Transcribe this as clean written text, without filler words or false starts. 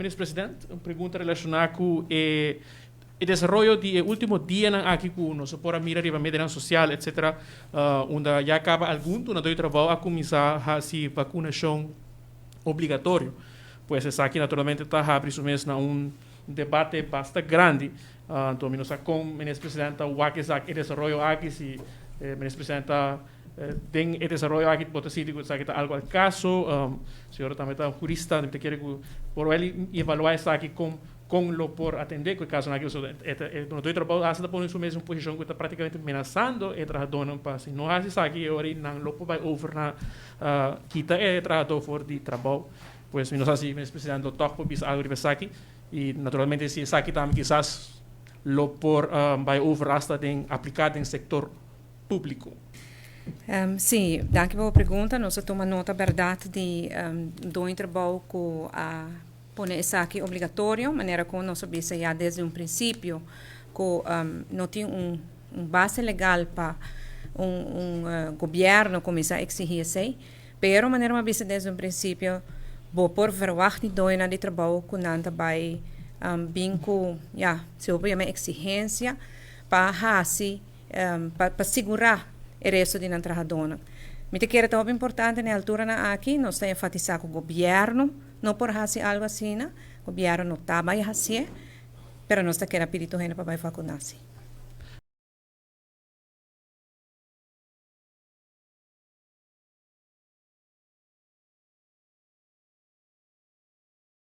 Minister President, un pregunta relashoná ku e e desaroyo di e último dianan aki ku nos por a mira riba medionan sosial etcetera, unda ya kaba algun dunadó di trabou a kuminsá hasi vakunashon obligatorio. Pues esaki naturalmente ta habri su mes na un debate basta grandi. Anto mi no sa kon Minister President ta wak esaki e desaroyo aki, si Minister President ta den e desaroyo aki bo ta sinti ku esaki ta algu al kaso. Señora tambe ta un hurista, mi ta kere ku por wèl evaluá esaki kon kon lo por atendé ku e kasonan aki. Pasobra e dunadó di trabou hasta ta pone su mes den un posishon ku ta práktikamente menasando e trahadónan pa si no hasi esaki e ora ei nan lo por bai over na kita e trahadó for di trabou. Pues mi no sa si Minister President lo tòg por bisa algu riba esaki i naturalmente si esaki tambe kisas lo por bai over hasta den apliká den sektor públiko. Sí, danki pa bo pregunta. Nos a tuma nota bèrdat di doño trabou ku a pone esaki obligatorio, manera ku nos a bisa ya desde un prinsipio ku no tin un base legal pa un gobièrnu kuminsá eksihí esei. Pero manera mi a bisa desde un prinsipio, bo por verwagt di doñonan di trabou ku nan ta bai bin ku, ya, si bo por yama eksigensia pa hasi, pa sigurá e resto di nan trahadónan. Mi ta kere ta hopi importante na e alturanan aki, nos ta enfatisá ku gobièrnu no por hasi algu asina, gobièrnu no ta bai hasié, pero nos ta keda pidi tur hende pa bai vakuná si.